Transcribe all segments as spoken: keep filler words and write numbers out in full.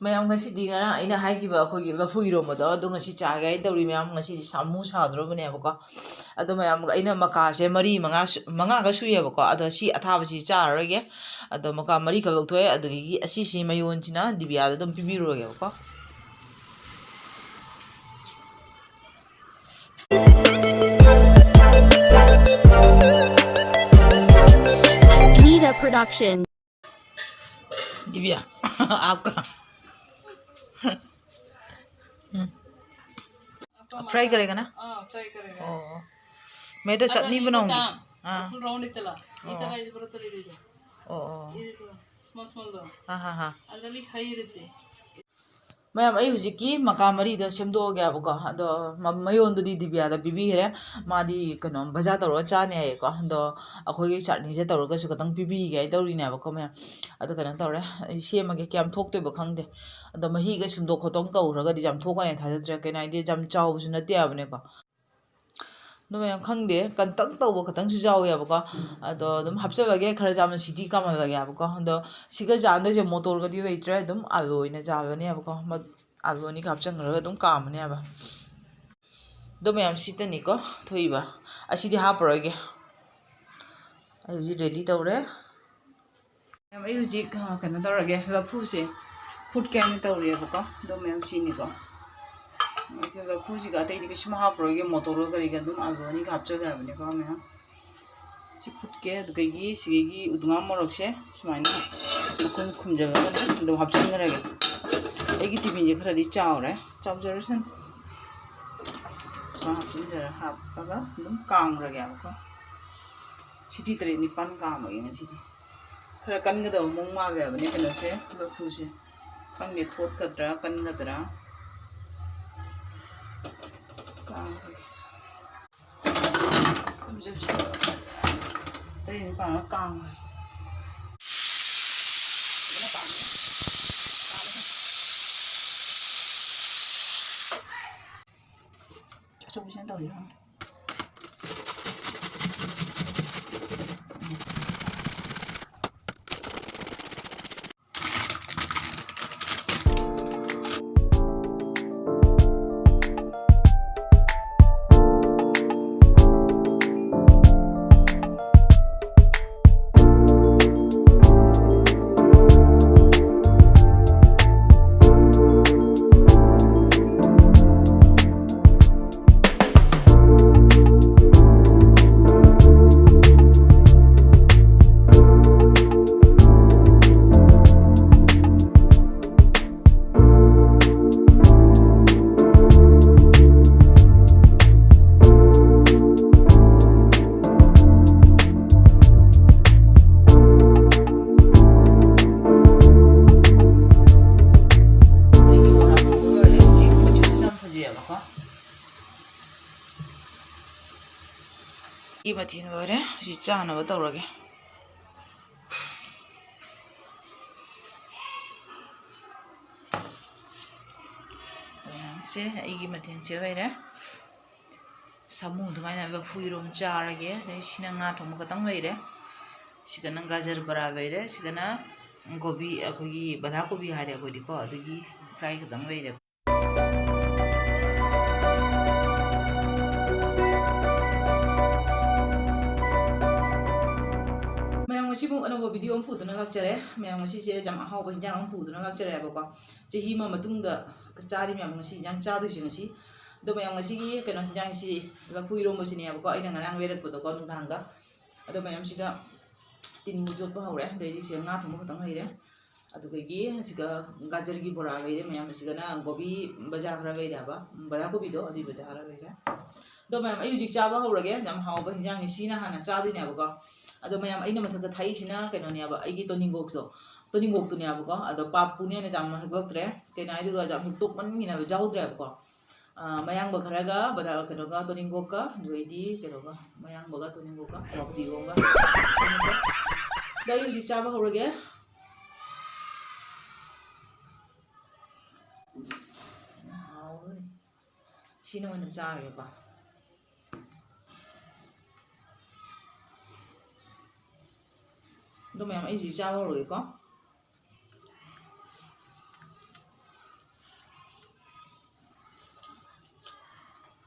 ꯃꯌꯥꯝ, ꯉꯁꯤꯗꯤ ꯉꯔꯥꯡ ꯑꯩꯅ ꯍꯥꯏꯈꯤꯕ ꯑꯩꯈꯣꯏꯒꯤ ꯂꯐꯨ ꯏꯔꯣꯝꯕꯗꯣ, ꯑꯗꯣ ꯉꯁꯤ ꯆꯥꯒꯦ ꯍꯥꯏꯅ ꯇꯧꯔꯤ꯫ ꯃꯌꯥꯝ, ꯉꯁꯤꯗꯤ ꯁꯥꯃꯨ ꯁꯥꯗ꯭ꯔꯣꯕꯅꯦꯕꯀꯣ꯫ ꯑꯗꯣ ꯃꯌꯥꯝ, ꯑꯩꯅ ꯃꯀꯥꯁꯦ ꯃꯔꯤ ꯃꯉꯥ ꯁꯨ-, ꯃꯉꯥꯒ ꯁꯨꯏꯌꯦꯕꯀꯣ꯫ ꯑꯗꯣ ꯁꯤ ꯑꯊꯥꯕꯁꯤ ꯆꯥꯔꯔꯣꯏꯒꯦ꯫ ꯑꯗꯣ ꯃꯀꯥ ꯃꯔꯤꯈꯛ ꯂꯧꯊꯣꯛꯑꯦ꯫ ꯑꯗꯨꯗꯒꯤ ꯑꯁꯤꯁꯤ ꯃꯌꯣꯟꯁꯤꯅ ꯗꯤꯕꯤꯌꯥꯗ ꯑꯗꯨꯝ ꯄꯤꯕꯤꯔꯨꯔꯒꯦꯕꯀꯣ꯫ Nida Production. दिव्या, आपका। ಹ್ಮ್. फ्राई करेगा ना? हाँ, फ्राई करेगा। ओ, मैं तो अच्छा, चटनी बनाऊंगी। हाँ। फुल राउंड इतना, ओ। इतना ಇದು ಬರುತ್ತಲ್ಲ ಇದು, ಇದು। ओ, ओ। ಇದು small small ದು। हाँ, हाँ, हाँ। ಅದರಲ್ಲಿ ಹೈ ಇರುತ್ತೆ। ꯃꯌꯥꯝ, ꯑꯩ ꯍꯧꯖꯤꯛꯀꯤ ꯃꯀꯥ ꯃꯔꯤꯗꯣ ꯁꯦꯝꯗꯣꯛꯑꯒꯦꯕꯀꯣ꯫ ꯑꯗꯣ ꯃ-, ꯃꯌꯣꯟꯗꯨꯗꯤ ꯗꯤꯕꯤꯌꯥꯗ ꯄꯤꯕꯤꯈ꯭ꯔꯦ꯫ ꯃꯥꯗꯤ ꯀꯩꯅꯣ ꯕꯖꯥꯔ ꯇꯧꯔꯒ ꯆꯥꯅꯤ ꯍꯥꯏꯌꯦꯀꯣ꯫ ꯑꯗꯣ ꯑꯩꯈꯣꯏꯒꯤ ꯆꯠꯅꯤꯁꯦ ꯇꯧꯔꯒꯁꯨ ꯈꯤꯇꯪ ꯄꯤꯕꯤꯒꯦ ꯍꯥꯏ ꯇꯧꯔꯤꯅꯦꯕꯀꯣ ꯃꯌꯥꯝ꯫ ꯑꯗꯣ ꯀꯩꯅꯣ ꯇꯧꯔꯦ, ꯑꯩ ꯁꯦꯝꯃꯒꯦ꯫ ꯀꯌꯥꯝ ꯊꯣꯛꯇꯣꯏꯕ ꯈꯪꯗꯦ꯫ ꯑꯗꯣ ꯃꯍꯤꯒ ꯁꯨꯝꯗꯣꯛ ꯈꯣꯠꯇꯣꯛ ꯇꯧꯈ꯭ꯔꯒꯗꯤ ꯌꯥꯝ ꯊꯣꯛꯀꯅꯤ ꯊꯥꯖꯗ꯭ꯔꯦ꯫ ꯀꯩꯅꯣ ꯍꯥꯏꯗꯤ ꯌꯥꯝ ꯆꯥꯎꯕꯁꯨ ꯅꯠꯇꯦ ꯍꯥꯏꯕꯅꯦꯀꯣ꯫ ꯑꯗꯣ ꯃꯌꯥꯝ ꯈꯪꯗꯦ, ꯀꯟꯇꯛ ꯇꯧꯕ ꯈꯛꯇꯪꯁꯨ ꯌꯥꯎꯋꯦꯕꯀꯣ꯫ ꯑꯗꯣ ꯑꯗꯨꯝ ꯍꯥꯞꯆꯜꯂꯒꯦ, ꯈꯔ ꯌꯥꯝꯅ ꯁꯤꯇꯤ ꯀꯥꯝꯍꯜꯂꯒꯦꯕꯀꯣ꯫ ꯑꯗꯣ ꯁꯤꯒ ꯆꯥꯟꯗꯣꯏꯁꯦ ꯃꯣꯇꯣꯔꯒꯗꯤ ꯂꯩꯇ꯭ꯔꯦ, ꯑꯗꯨꯝ ꯑꯥꯂꯨ ꯑꯣꯏꯅ ꯆꯥꯕꯅꯦꯕꯀꯣ꯫ ꯃ-, ꯑꯥꯂꯨ ꯑꯅꯤꯒ ꯍꯥꯞꯆꯟꯈ꯭ꯔꯒ ꯑꯗꯨꯝ ꯀꯥꯝꯃꯅꯦꯕ꯫ ꯑꯗꯣ ꯃꯌꯥꯝ ꯁꯤꯠꯇꯅꯤꯀꯣ ꯊꯣꯛꯏꯕ꯫ ꯑꯁꯤꯗꯤ ꯍꯥꯞꯄꯔꯣꯏꯒꯦ꯫ ꯑꯩ ꯍꯧꯖꯤꯛ ꯔꯦꯗꯤ ꯇꯧꯔꯦ꯫ ꯃꯌꯥꯝ, ꯑꯩ ꯍꯧꯖꯤꯛ, ꯑ, ꯀꯩꯅꯣ ꯇꯧꯔꯒꯦ, ꯂꯐꯨꯁꯦ ꯐꯨꯠꯀꯦ ꯍꯥꯏꯅ ꯇꯧꯔꯤꯑꯕꯀꯣ꯫ ꯑꯗꯣ ꯃꯌꯥꯝ ꯁꯤꯅꯤꯀꯣ꯫ ꯑꯩꯁꯦ ꯂꯐꯨꯁꯤꯒ ꯑꯇꯩꯗꯤ ꯀꯩꯁꯨꯝ ꯍꯥꯞꯄꯔꯣꯏꯒꯦ, ꯃꯣꯇꯣꯔꯒ ꯀꯔꯤꯒ ꯑꯗꯨꯝ ꯑꯥꯂꯨ ꯑꯅꯤꯒ ꯍꯥꯞꯆꯕ ꯌꯥꯕꯅꯦꯀꯣ ꯃꯌꯥꯝ꯫ ꯁꯤ ꯐꯨꯠꯀꯦ, ꯑꯗꯨꯗꯒꯤ ꯁꯤꯗꯒꯤ ꯎꯗꯨꯉꯥ ꯃꯣꯔꯣꯛꯁꯦ ꯁꯨꯃꯥꯏꯅ ꯃꯈꯨꯝ ꯈꯨꯝꯖꯤꯜꯂꯒ ꯑꯗꯨꯝ ꯍꯥꯞꯆꯤꯟꯈ꯭ꯔꯒꯦ꯫ ꯑꯩꯒꯤ ꯇꯤꯐꯤꯟꯁꯦ ꯈꯔꯗꯤ ꯆꯥꯎꯔꯦ, ꯆꯥꯎꯖꯔꯁꯅꯨ꯫ ꯁꯨꯃꯥꯏꯅ ꯍꯥꯞꯆꯤꯟꯖꯔ-, ꯍꯥꯞꯄꯒ ꯑꯗꯨꯝ ꯀꯥꯝꯈ꯭ꯔꯒꯦꯕꯀꯣ꯫ ꯁꯤꯇꯤ ꯇꯔꯦꯠ ꯅꯤꯄꯥꯜ ꯀꯥꯝꯃꯒꯦ ꯉꯁꯤꯗꯤ꯫ ꯈꯔ ꯀꯟꯒꯗꯕ ꯃꯑꯣꯡ ꯃꯥꯜꯂꯦ ꯍꯥꯏꯕꯅꯦ ꯀꯩꯅꯣꯁꯦ, ꯂꯐꯨꯁꯦ꯫ ꯈꯪꯗꯦ ꯊꯣꯠꯀꯗ꯭ꯔꯥ ꯀꯟꯒꯗ꯭ꯔꯥ꯫ ꯀꯥꯝꯈ꯭ꯔꯦ꯫ ꯀꯝꯖꯧꯁꯦ꯫ ꯇꯔꯦꯠ ꯅꯤꯄꯥꯜꯃꯛ ꯀꯥꯝꯈ꯭ꯔꯦ꯫ ꯑꯆꯧꯕꯁꯤꯅ ꯇꯧꯔꯤꯔꯣ? ꯃꯊꯦꯜ ꯂꯣꯏꯔꯦ꯫ ꯁꯤ ꯆꯥꯅꯕ ꯇꯧꯔꯒꯦ꯫ ꯁꯦ ꯑꯩꯒꯤ ꯃꯊꯦꯜꯁꯦ ꯂꯣꯏꯔꯦ꯫ ꯁꯥꯃꯨ ꯑꯗꯨꯃꯥꯏꯅ ꯂꯐꯨ ꯏꯔꯣꯝ ꯆꯥꯔꯒꯦ꯫ ꯑꯗꯩ ꯁꯤꯅ ꯉꯥ ꯊꯣꯡꯕ ꯈꯛꯇꯪ ꯂꯩꯔꯦ꯫ ꯁꯤꯒꯅ ꯒꯥꯖꯔ ꯕꯣꯔꯥ ꯂꯩꯔꯦ꯫ ꯁꯤꯒꯅ ꯀꯣꯕꯤ, ꯑꯩꯈꯣꯏꯒꯤ ꯕꯟꯙꯥ ꯀꯣꯕꯤ ꯍꯥꯏꯔꯦ ꯑꯩꯈꯣꯏꯗꯤꯀꯣ, ꯑꯗꯨꯒꯤ fry ꯈꯛꯇꯪ ꯂꯩꯔꯦ꯫ ꯃꯌꯥꯝ, ꯉꯁꯤꯃꯨꯛ ꯑꯅꯧꯕ video ꯑꯃ ꯄꯨꯗꯨꯅ ꯂꯥꯛꯆꯔꯦ꯫ ꯃꯌꯥꯝ, ꯉꯁꯤꯁꯦ ꯌꯥꯝ ꯑꯍꯥꯎꯕ ꯍꯤꯟꯖꯥꯡ ꯑꯃ ꯄꯨꯗꯨꯅ ꯂꯥꯛꯆꯔꯦꯕꯀꯣ꯫ ꯆꯍꯤ ꯑꯃ ꯃꯇꯨꯡꯗ ꯆꯥꯔꯤ ꯃꯌꯥꯝ, ꯉꯁꯤ ꯍꯤꯟꯖꯥꯡ ꯆꯥꯗꯣꯏꯁꯦ ꯉꯁꯤ꯫ ꯑꯗꯣ ꯃꯌꯥꯝ, ꯉꯁꯤꯒꯤ ꯀꯩꯅꯣ ꯍꯤꯟꯖꯥꯡꯁꯤ ꯂꯐꯨ ꯏꯔꯣꯝꯕꯁꯤꯅꯦꯕꯀꯣ, ꯑꯩꯅ ꯉꯔꯥꯡ ꯂꯩꯔꯛꯄꯗꯀꯣ ꯅꯨꯡꯗꯥꯡꯗ꯫ ꯑꯗꯣ ꯃꯌꯥꯝꯁꯤꯒ ꯇꯤꯟ ꯌꯣꯠꯄ ꯍꯧꯔꯦ꯫ ꯑꯗꯩꯗꯤ ꯁꯤꯗ ꯉꯥ ꯊꯣꯡꯕ ꯈꯛꯇꯪ ꯂꯩꯔꯦ꯫ ꯑꯗꯨꯗꯒꯤ ꯁꯤꯒ ꯒꯥꯖꯔꯒꯤ ꯕꯣꯔꯥ ꯂꯩꯔꯦ ꯃꯌꯥꯝ꯫ ꯁꯤꯒꯅ ꯀꯣꯕꯤ ꯕꯖꯥ ꯈꯔ ꯂꯩꯔꯦꯕ, ꯕꯟꯙꯥ ꯀꯣꯕꯤꯗꯣ, ꯑꯗꯨꯒꯤ ꯕꯖꯥ ꯈꯔ ꯂꯩꯔꯦ꯫ ꯑꯗꯣ ꯃꯌꯥꯝ, ꯑꯩ ꯍꯧꯖꯤꯛ ꯆꯥꯕ ꯍꯧꯔꯒꯦ꯫ ꯌꯥꯝ ꯍꯥꯎꯕ ꯍꯤꯟꯖꯥꯡꯅꯤ꯫ ꯁꯤꯅ ꯍꯥꯟꯅ ꯆꯥꯗꯣꯏꯅꯦꯕꯀꯣ꯫ ꯑꯗꯣ ꯃꯌꯥꯝ, ꯑꯩꯅ ꯃꯊꯛꯇ ꯊꯥꯛꯏꯁꯤꯅ ꯀꯩꯅꯣꯅꯦꯕ, ꯑꯩꯒꯤ ꯇꯣꯅꯤꯡꯀꯣꯛꯁꯨ, ꯇꯣꯅꯤꯡꯀꯣꯛꯇꯨꯅꯦꯕꯀꯣ꯫ ꯑꯗꯣ ꯄꯥꯞꯄꯨꯅꯦꯅ ꯌꯥꯝ ꯍꯦꯛꯂꯛꯇ꯭ꯔꯦ꯫ ꯀꯩꯅꯣ ꯍꯥꯏꯗꯨꯒ ꯌꯥꯝ ꯍꯦꯛꯇꯣꯛꯃꯟꯒꯤꯅꯦꯕ, ꯌꯥꯎꯗ꯭ꯔꯦꯕꯀꯣ꯫ ꯑꯥ, ꯃꯌꯥꯡꯕ ꯈꯔꯒ ꯕꯗꯥ-, ꯀꯩꯅꯣꯒ, ꯇꯣꯅꯤꯡꯀꯣꯛꯀ, ꯑꯗꯨꯗꯩꯗꯤ ꯀꯩꯅꯣꯒ, ꯃꯌꯥꯡꯕꯒ ꯇꯣꯅꯤꯡꯀꯣꯛꯀ, ꯐꯗꯤꯒꯣꯝꯒ꯫ ꯑꯗꯣ ꯑꯩ ꯍꯧꯖꯤꯛ ꯆꯥꯕ ꯍꯧꯔꯒꯦ꯫ ꯍꯥꯎꯔꯅꯤ꯫ ꯁꯤꯅ ꯑꯣꯏꯅ ꯆꯥꯔꯒꯦꯀꯣ꯫ ꯑꯗꯣ ꯃꯌꯥꯝ, ꯑꯩ ꯍꯧꯖꯤꯛ ꯆꯥꯕ ꯍꯧꯔꯒꯦꯀꯣ꯫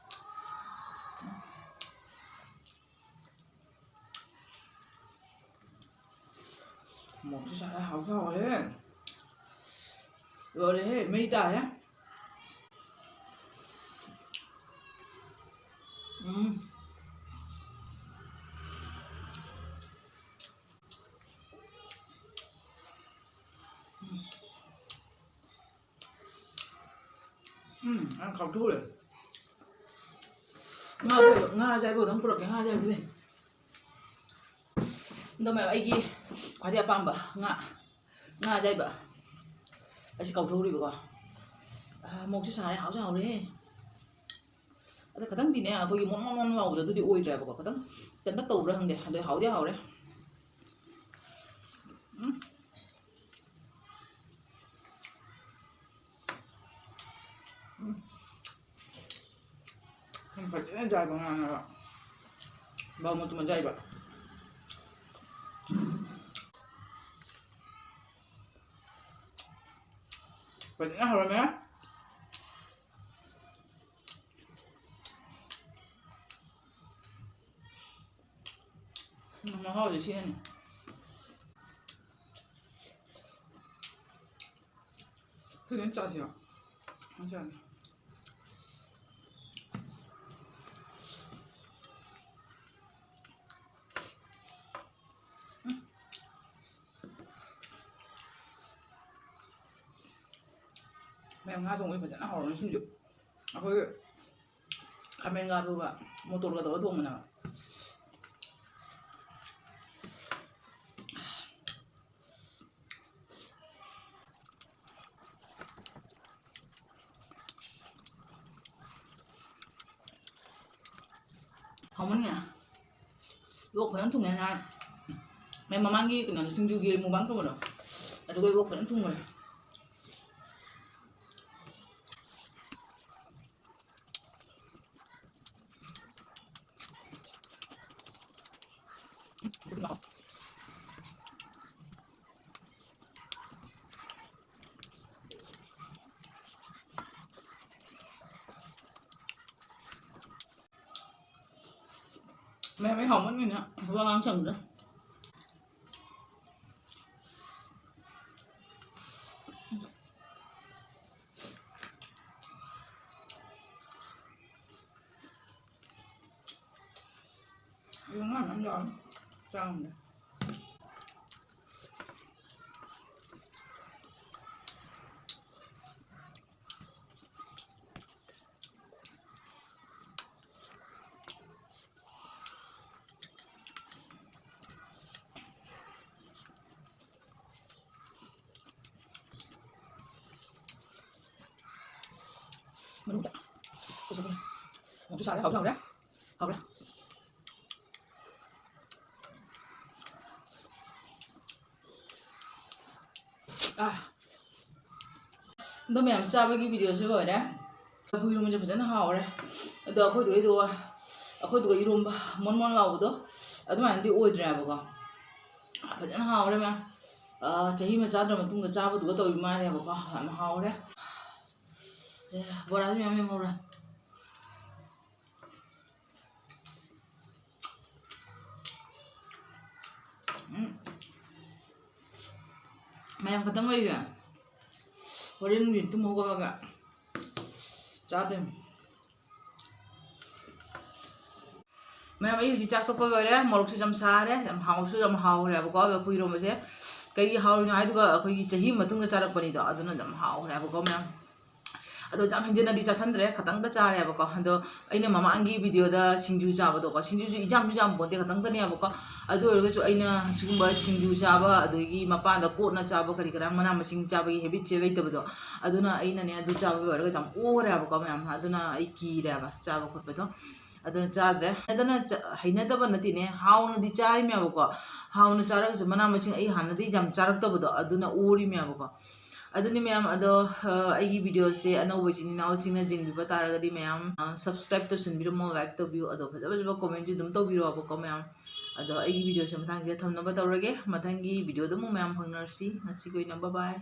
ꯃꯣꯔꯣꯛꯁꯨ ꯁꯥꯏ, ꯍꯥꯎꯁꯨ ꯍꯥꯎꯋꯦꯍꯦ꯫ ꯂꯣꯏꯔꯦꯍꯦ, ꯃꯩ ꯇꯥꯔꯦ꯫ ꯎꯝ꯫ ꯎꯝ, ꯌꯥꯝ ꯀꯥꯎꯊꯣꯛꯎꯔꯦ꯫ ꯉꯥ ꯑꯇꯥꯎꯕ, ꯉꯥ ꯑꯇꯥꯎꯕ ꯈꯛꯇꯪ ꯄꯨꯔꯛꯀꯦ, ꯉꯥ ꯑꯇꯥꯎꯕꯗꯤ꯫ ꯑꯗꯣ ꯃꯌꯥꯝ, ꯑꯩꯒꯤ ꯈ꯭ꯋꯥꯏꯗꯩ ꯑꯄꯥꯝꯕ ꯉꯥ, ꯉꯥ ꯑꯇꯥꯎꯕ꯫ ꯑꯩꯁꯦ ꯀꯥꯎꯊꯣꯛꯎꯔꯤꯕꯀꯣ꯫ ꯑꯥ, ꯃꯣꯔꯣꯛꯁꯨ ꯁꯥꯔꯦ, ꯍꯥꯎꯁꯨ ꯍꯥꯎꯔꯦ꯫ ꯑꯗ ꯈꯤꯇꯪꯗꯤꯅꯦ, ꯑꯩꯈꯣꯏꯒꯤ ꯃꯣꯟ ꯃꯣꯟ ꯃꯣꯟ ꯂꯥꯎꯕꯗꯣ ꯑꯗꯨꯗꯤ ꯑꯣꯏꯗ꯭ꯔꯦꯕꯀꯣ, ꯈꯤꯇꯪ ꯀꯩꯅꯣ ꯇꯧꯕ꯭ꯔꯥ ꯈꯪꯗꯦ꯫ ꯑꯗꯩ ꯍꯥꯎꯗꯤ ꯍꯥꯎꯔꯦ꯫ ꯎꯝ꯫ ꯎꯝ꯫ ꯎꯝ, ꯐꯖꯅ ꯌꯥꯏꯕ ꯉꯥꯅꯦꯕ꯫ ꯕꯥꯎ ꯃꯇꯨꯝ ꯌꯥꯏꯕ꯫ ꯐꯖꯅ ꯍꯧꯔꯝꯃꯦ꯫ ꯎꯝ, ꯃꯍꯥꯎꯗꯤ ꯁꯤꯅꯅꯤ꯫ ꯁꯤꯗ ꯑꯣꯏꯅ ꯆꯥꯁꯤꯔꯣ? ꯑꯣꯏꯅ ꯆꯥꯁꯤ꯫ ꯃꯌꯥꯝ ꯉꯥ ꯊꯣꯡꯕꯗꯤ ꯐꯖꯅ ꯍꯧꯔꯝꯃꯦ ꯁꯤꯡꯖꯨ꯫ ꯑꯩꯈꯣꯏ ꯈꯥꯃꯦꯟꯒ ꯑꯂꯨꯒ ꯃꯣꯇꯣꯔꯒ ꯇꯧꯔ ꯊꯣꯡꯕꯅꯦꯕ꯫ ꯍꯥꯎꯃꯟꯒꯔꯦ꯫ ꯂꯣꯛ ꯐꯖꯅ ꯊꯨꯡꯉꯦ ꯅꯍꯥꯟ꯫ ꯑꯩ ꯃꯃꯥꯡꯒꯤ ꯀꯩꯅꯣꯗꯣ, ꯁꯤꯡꯖꯨꯒꯤ ꯃꯨꯛꯕꯥꯡ ꯇꯧꯕꯗꯣ, ꯑꯗꯨꯒ ꯂꯣꯛ ꯐꯖꯅ ꯊꯨꯡꯉꯨꯔꯦ꯫ ꯃꯌꯥꯝ ꯑꯩ ꯍꯥꯎꯃꯟꯒꯤꯅ ꯋꯥ ꯉꯥꯡ ꯁꯪꯗ꯭ꯔꯦ꯫ ꯏꯕꯨꯡꯉꯣ ꯅꯪ ꯌꯥꯎ ꯆꯥꯎꯅꯦ꯫ ꯃꯔꯨꯗ꯫ ꯃꯣꯔꯣꯛꯁꯨ ꯁꯥꯔꯦ, ꯍꯥꯎꯁꯨ ꯍꯥꯎꯔꯦ꯫ ꯍꯥꯎꯔꯦ꯫ ꯑꯥ꯫ ꯑꯗꯣ ꯃꯌꯥꯝ ꯆꯥꯕꯒꯤ videoꯁꯦ ꯂꯣꯏꯔꯦ꯫ ꯂꯐꯨ ꯏꯔꯣꯝꯕꯁꯦ ꯐꯖꯅ ꯍꯥꯎꯔꯦ꯫ ꯑꯗꯣ ꯑꯩꯈꯣꯏꯗꯨꯒꯩꯗꯣ, ꯑꯩꯈꯣꯏꯗꯨꯒ ꯏꯔꯣꯝꯕ ꯃꯣꯟ ꯃꯣꯟ ꯂꯥꯎꯕꯗꯣ ꯑꯗꯨꯃꯥꯏꯅꯗꯤ ꯑꯣꯏꯗ꯭ꯔꯦꯕꯀꯣ꯫ ꯐꯖꯅ ꯍꯥꯎꯔꯦ ꯃꯌꯥꯝ꯫ ꯑꯥ, ꯆꯍꯤ ꯑꯃ ꯆꯥꯗ꯭ꯔ ꯃꯇꯨꯡꯗ ꯆꯥꯕꯗꯨꯒ ꯇꯧꯔꯤ ꯃꯥꯜꯂꯦꯕꯀꯣ꯫ ꯌꯥꯝ ꯍꯥꯎꯔꯦ꯫ ꯑꯦ, ꯕꯣꯔꯥꯁꯨ ꯃꯌꯥꯝ ꯌꯥꯝ ꯍꯧꯔꯦ꯫ ꯎꯝ꯫ ꯃꯌꯥꯝ ꯈꯛꯇꯪ ꯂꯩꯔꯦ꯫ ꯍꯣꯔꯦꯟ ꯅꯨꯡꯊꯤꯟ ꯇꯨꯝ ꯍꯧꯒꯠꯂꯒ ꯆꯥꯗꯣꯏꯅꯤ꯫ ꯃꯌꯥꯝ, ꯑꯩ ꯍꯧꯖꯤꯛ ꯆꯥꯛ ꯇꯣꯛꯄ ꯂꯣꯏꯔꯦ꯫ ꯃꯣꯔꯣꯛꯁꯨ ꯌꯥꯝ ꯁꯥꯔꯦ, ꯌꯥꯝ ꯍꯥꯎꯁꯨ ꯌꯥꯝ ꯍꯥꯎꯔꯦꯕꯀꯣ ꯂꯐꯨ ꯏꯔꯣꯝꯕꯁꯦ꯫ ꯀꯩꯒꯤ ꯍꯥꯎꯔꯤꯅꯣ ꯍꯥꯏꯗꯨꯒ ꯑꯩꯈꯣꯏꯒꯤ ꯆꯍꯤ ꯃꯇꯨꯡꯗ ꯆꯥꯔꯛꯄꯅꯤꯗꯣ, ꯑꯗꯨꯅ ꯌꯥꯝ ꯍꯥꯎꯔꯦꯕꯀꯣ ꯃꯌꯥꯝ꯫ ꯑꯗꯣ ꯌꯥꯝ ꯍꯦꯟꯖꯟꯅꯗꯤ ꯆꯥꯁꯟꯗ꯭ꯔꯦ, ꯈꯇꯪꯗ ꯆꯥꯔꯦꯕꯀꯣ꯫ ꯑꯗꯣ ꯑꯩꯅ ꯃꯃꯥꯡꯒꯤ videoꯗ ꯁꯤꯡꯖꯨ ꯆꯥꯕꯗꯣꯀꯣ, ꯁꯤꯡꯖꯨꯁꯨ ꯏꯟꯖꯥꯡꯁꯨ ꯌꯥꯝ ꯄꯣꯟꯇꯦ, ꯈꯇꯪꯗꯅꯦꯕꯀꯣ꯫ ꯑꯗꯨ ꯑꯣꯏꯔꯒꯁꯨ ꯑꯩꯅ ꯁꯤꯒꯨꯝꯕ ꯁꯤꯡꯖꯨ ꯆꯥꯕ, ꯑꯗꯒꯤ ꯃꯄꯥꯟꯗ ꯀꯣꯠꯅ ꯆꯥꯕ, ꯀꯔꯤ ꯀꯔꯥ ꯃꯅꯥ ꯃꯁꯤꯡ ꯆꯥꯕꯒꯤ habitꯁꯦ ꯂꯩꯇꯕꯗꯣ, ꯑꯗꯨꯅ ꯑꯩꯅꯅꯦ ꯑꯗꯨ ꯆꯥꯕ ꯂꯣꯏꯔꯒ ꯌꯥꯝ ꯑꯣꯔꯦꯕꯀꯣ ꯃꯌꯥꯝ, ꯑꯗꯨꯅ ꯑꯩ ꯀꯤꯔꯦꯕ ꯆꯥꯕ ꯈꯣꯠꯄꯗꯣ꯫ ꯑꯗꯨꯅ ꯆꯥꯗ꯭ꯔꯦ꯫ ꯍꯩꯅꯗꯅ ꯆ-, ꯍꯩꯅꯗꯕ ꯅꯠꯇꯦꯅꯦ, ꯍꯥꯎꯅꯗꯤ ꯆꯥꯔꯤꯃꯦꯕꯀꯣ꯫ ꯍꯥꯎꯅ ꯆꯥꯔꯒꯁꯨ ꯃꯅꯥ ꯃꯁꯤꯡ ꯑꯩ ꯍꯥꯟꯅꯗꯤ ꯌꯥꯝ ꯆꯥꯔꯛꯇꯕꯗꯣ, ꯑꯗꯨꯅ ꯑꯣꯔꯤꯃꯦꯕꯀꯣ꯫ ꯑꯗꯨꯅꯤ ꯃꯌꯥꯝ, ꯑꯗꯣ, ꯑ, ꯑꯩꯒꯤ videoꯁꯦ ꯑꯅꯧꯕ ꯏꯆꯤꯟ ꯏꯅꯥꯎꯁꯤꯡꯅ ꯌꯦꯡꯕꯤꯕ ꯇꯥꯔꯒꯗꯤ ꯃꯌꯥꯝ, ꯑ, subscribe ꯇꯧꯁꯟꯕꯤꯔꯝꯃꯣ, like ꯇꯧꯕꯤꯌꯨ, ꯑꯗꯣ ꯐꯖ ꯐꯖꯕ commentꯁꯨ ꯑꯗꯨꯝ ꯇꯧꯕꯤꯔꯛꯑꯣꯕꯀꯣ ꯃꯌꯥꯝ꯫ ꯑꯗꯣ ꯑꯩꯒꯤ videoꯁꯦ ꯃꯇꯥꯡꯁꯤꯗ ꯊꯝꯅꯕ ꯇꯧꯔꯒꯦ, ꯃꯊꯪꯒꯤ videoꯗ ꯑꯃꯨꯛ ꯃꯌꯥꯝ ꯐꯪꯅꯔꯁꯤ꯫ ꯉꯁꯤꯒꯤ ꯑꯣꯏꯅ bye bye꯫